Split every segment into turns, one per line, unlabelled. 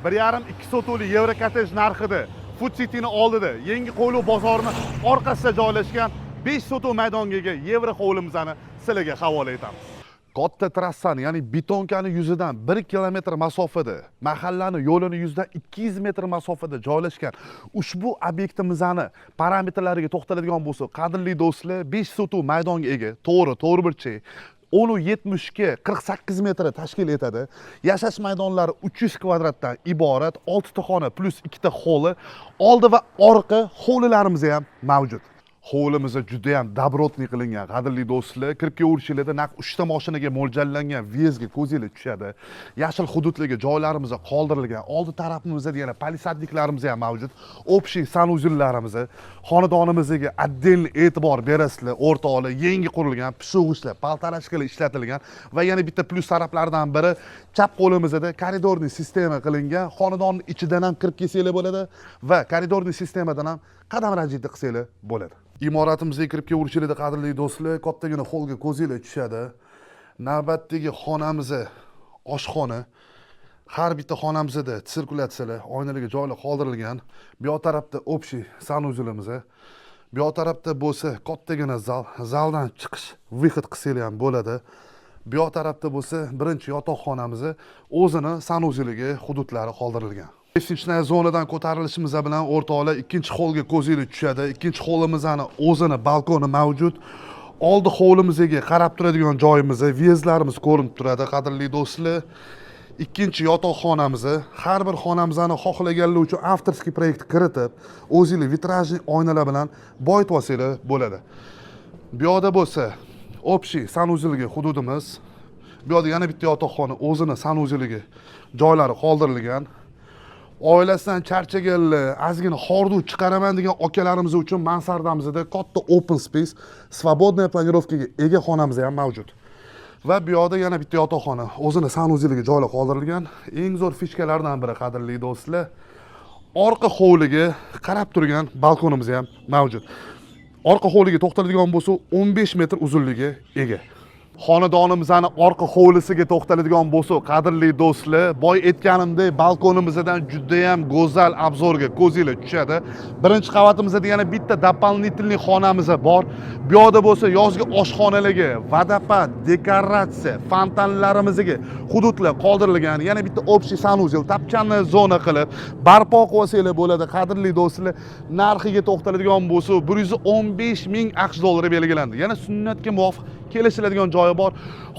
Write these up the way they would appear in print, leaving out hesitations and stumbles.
1,5-2 sotuvli yevro kottej narxida Food Cityni oldida, yangi Qo'yliq bozorini orqasida joylashgan 5 sotuv maydonga ega yevro hovlimizni sizlarga havola etamiz. Katta trassani, ya'ni betonkani yuzidan 1 kilometr masofada, mahallani yo'lini yuzidan 200 metr masofada joylashgan ushbu obyektimizni parametrlariga to'xtaladigan bo'lsak, qadrli do'stlar, 5 sotuv maydonga ega, to'g'ri, to'g'ri, 10,70 ga 48 metr tashkil etadi. Yashash maydonlari 300 kvadratdan iborat, 6 ta xona плюс 2 ta hovli, oldi va orqa hovlilarimiz ham mavjud. Hovlimiz juda ham добротный qilingan, qadrli do'stlar. Kirib kelaverishinglarda naq 3 ta mashinaga mo'ljallangan въезд ga ko'zinglar tushadi. Yashil hududlarga joylarimiz qoldirilgan. Oldi tarafimizda yana палисадник larimiz ham mavjud. Общий санузел larimiz, xonadonimizga отдельный e'tibor berasizlar. O'rtoqlar, yangi qurilgan, pishiq g'ishtlar, полторашка lar ishlatilgan va yana bitta плюс taraflaridan biri, chap qo'limizda коридорный система qilingan. Xonadonni ichidan ham kirib kelsanglar bo'ladi va коридорный sistemadan ham qadam ranjida qilsanglar bo'ladi. Imoratimizga kirib kelaverishinglarda, qadrli do'stlar, kattagina holga ko'zinglar tushadi. Navbatdagi xonamiz oshxona. Har bitta xonamizda sirkulyatsiyalar, oynalarga joylar qoldirilgan. Bu yoq tarafda общий санузел imiz. Bu yoq tarafda bo'lsa kattagina zal, zaldan chiqish, выход qilsanglar ham bo'ladi. Bu yoq tarafda bo'lsa birinchi yotoqxonamiz, o'zini санузел iga hududlari qoldirilgan. Лестничная zonadan ko'tarilishimiz bilan, o'rtoqlar, ikkinchi holga ko'zinglar tushadi. Ikkinchi holimizni o'zini balkoni mavjud. Oldi hovlimizga qarab turadigan joyimiz, въезд larimiz ko'rinib turadi, qadrli do'stlar. Ikkinchi yotoqxonamiz, har bir xonamizni xohlaganlar uchun авторский проект kiritib, o'zinglar витражный oynalar bilan boyitib olsanglar bo'ladi. Bu yoqda bo'lsa общий санузел ga hududimiz. Bu yoqda yana bitta yotoqxona, o'zini санузел iga joylari qoldirilgan. Oilasidan charchaganlar, ozgina hordiq chiqaraman degan akalarimiz uchun mansardamizda katta open space, свободная планировка ga ega xonamiz ham mavjud. Va bu yoqda yana bitta yotoqxona, o'zini санузел iga joylar qoldirilgan. Eng zo'r фишка lardan biri, qadrli do'stlar, orqa hovliga qarab turgan balkonimiz ham mavjud. Orqa hovliga to'xtaladigan bo'lsak, 15 metr uzunligiga ega. Xonadonimizni orqa hovlisiga to'xtaladigan bo'lsak, qadrli do'stlar, boy aytganimdek, balkonimizdan judayam go'zal обзор ga ko'zinglar tushadi. Birinchi qavatimizda yana bitta дополнительный xonamiz bor. Bu yoqda bo'lsa yozgi oshxonalarga, водопад, dekoratsiya, fontanlarimizga hududlar qoldirilgan. Yana bitta общий санузел, топчанная zona qilib barpo qilib olsanglar bo'ladi, qadrli do'stlar. Narxiga to'xtaladigan bo'lsak, 115 ming AQSh dollari belgilandi. Yana sunnatga muvofiq kelishiladigan joyi bor.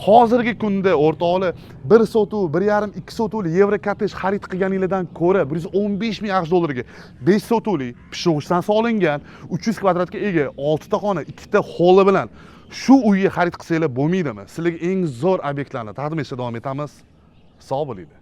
Hozirgi kunda, o'rtoqlar, 1 sotuv, 1,5, 2 sotuvli yevro kottej xarid qilganinglardan ko'ra 115 ming AQSh dollariga 5 sotuvli, pishiq g'ishtdan solingan, 300 kvadratga ega, 6 ta xona, 2 ta holli bilan shu uyni xarid qilsanglar bo'lmaydimi? Sizlarga eng zo'r obyektlarni taqdim etishda davom etamiz. Sog' bo'linglar.